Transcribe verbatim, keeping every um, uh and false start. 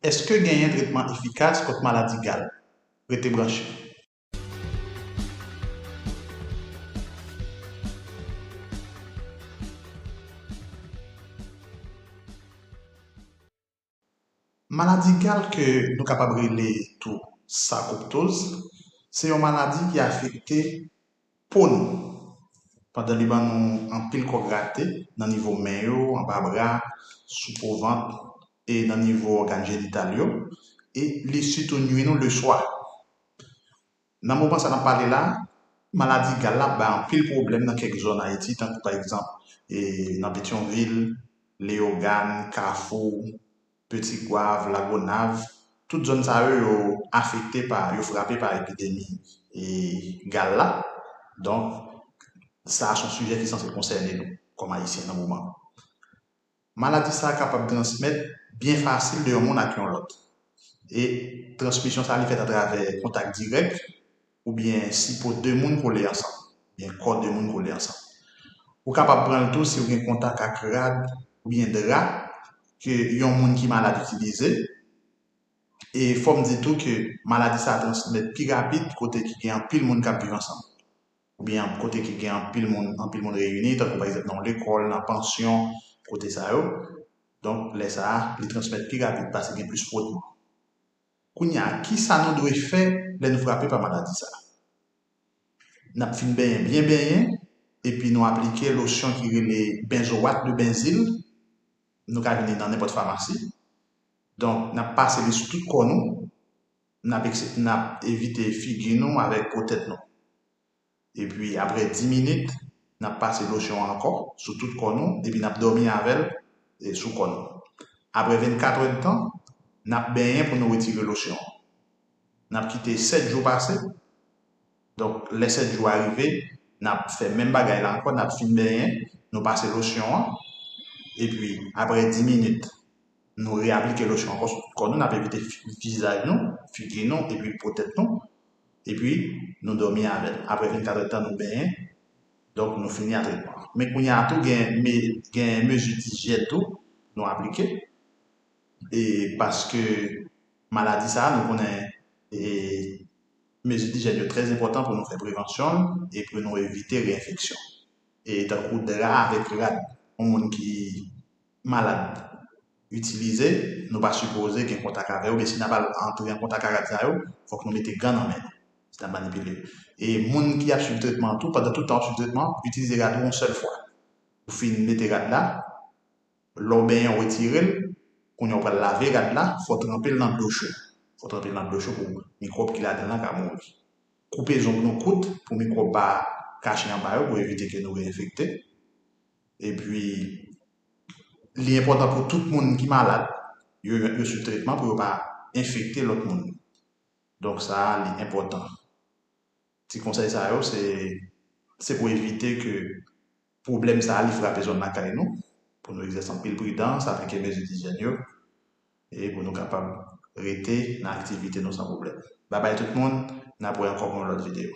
Èske genyen tretman efikas kont maladi gal? Rete branche. Maladi gal ke nou kapab rele tou sakoptoz, se yon maladi ki afekte po nou, pandan li ban nou anpil kò grate nan nivo men yo, anba bra, sou po vant e nan nivo ògàn jenital yo, e li sitou nwi nou leswa. Nan moman sa n ap pale la, maladi gal la ap bay anpil pwoblèm nan kèk zòn Ayiti, tankou pa egzanp, e, nan Petyonvil, Leyogàn, Kafou, Petit Goâve, Lagonav, tout zòn sa yo, yo afekte pa, yo frape pa epidemi, e, gal la. Donk, sa a se yon sijè ki sanse konsène nou kòm Ayisyen nan moman. Maladi sa a kapab transmèt byen fasil de yon moun ak yon lòt. E transmisyon sa a, li fèt atravè kontak dirèk oubyen si po de moun kole ansanm, oubyen kò de moun kole ansanm. Ou kapab pran l tou si w gen kontak ak rad oubyen dra ke yon moun ki malad itilize. E fò m di tou ke maladi sa a transmèt pi rapid kote ki gen anpil moun k ap viv ansanm, oubyen kote ki gen anpil moun, anpil moun reyini, tankou pa egzanp nan yon lekòl, nan pansyon, kote sa yo. Donk, lè sa a, li transmèt pi rapid paske gen plis fwotman. Kounye a, ki sa nou dwe fè lè nou frape pa maladi sa a? N ap fin benyen, byen benyen, epi nou aplike losyon ki rele benzoat de benzil. Nou ka jwenn li nan nenpòt famasi. Donk, n ap pase li sou tout kò nou. N ap ekse-, n ap evite figi nou avèk po tèt nou. Epi, apre dis minit, n ap pase losyon an ankò sou tout kò nou, epi n ap dòmi avè l, e, sou kò nou. Apre vennkat èdtan, n ap benyen pou nou retire losyon an. N ap kite sèt jou pase. Donk, lè sèt jou a rive, n ap fè menm bagay la ankò, n ap fin benyen, nou pase losyon an, epi apre dis minit, nou reaplike losyon ankò sou tout kò nou, n ap evite fi-, vizaj nou, figi nou, epi po tèt nou, epi nou dòmi avè l. Apre vennkat èdtan, nou benyen, donk nou fini a tretman an. Men kounye a tou, gen me-, gen mezi dijyèn tou nou aplike, e paske maladi sa a, nou konnen, e, mezi dijyèn yo trè enpòtan pou nou fè prevansyon l e pou nou evite reenfeksyon. E tankou dra avèk rad yon moun ki malad itilize, nou pa sipoze gen kontak avè yo, men si n ap al antre an kontak ak rad sa yo, fòk nou mete gan nan men nou si n ap manipile yo. E moun ki ap swiv tretman an tou, pandan tout tan w ap swiv tretman an, itilize rad ou yon sèl fwa. Ou fin mete rad la, lè w benyen, w retire l, kounye a w pral lave rad la, fò w tranpe l nan dlo cho. Fò w tranpe l nan dlo cho pou mikwòb ki ladan l lan ka mouri. Koupe zong nou kout pou mikwòb pa kache anba yo, pou evite ke nou reenfekte. Epi, li enpòtan pou tout moun ki malad, yo, yo swiv tretman pou yo pa enfekte lòt moun. Donk, sa a, li enpòtan. Ti konsèy sa yo, se, se pou evite ke pwoblèm sa a, li frape zòn lakay nou, pou nou egzèse anpil pridans, aplike mezi dijyèn yo, e pou nou kapab rete nan aktivite nou san pwoblèm. Babay tout moun, n ap wè ankò pou yon lòt videyo.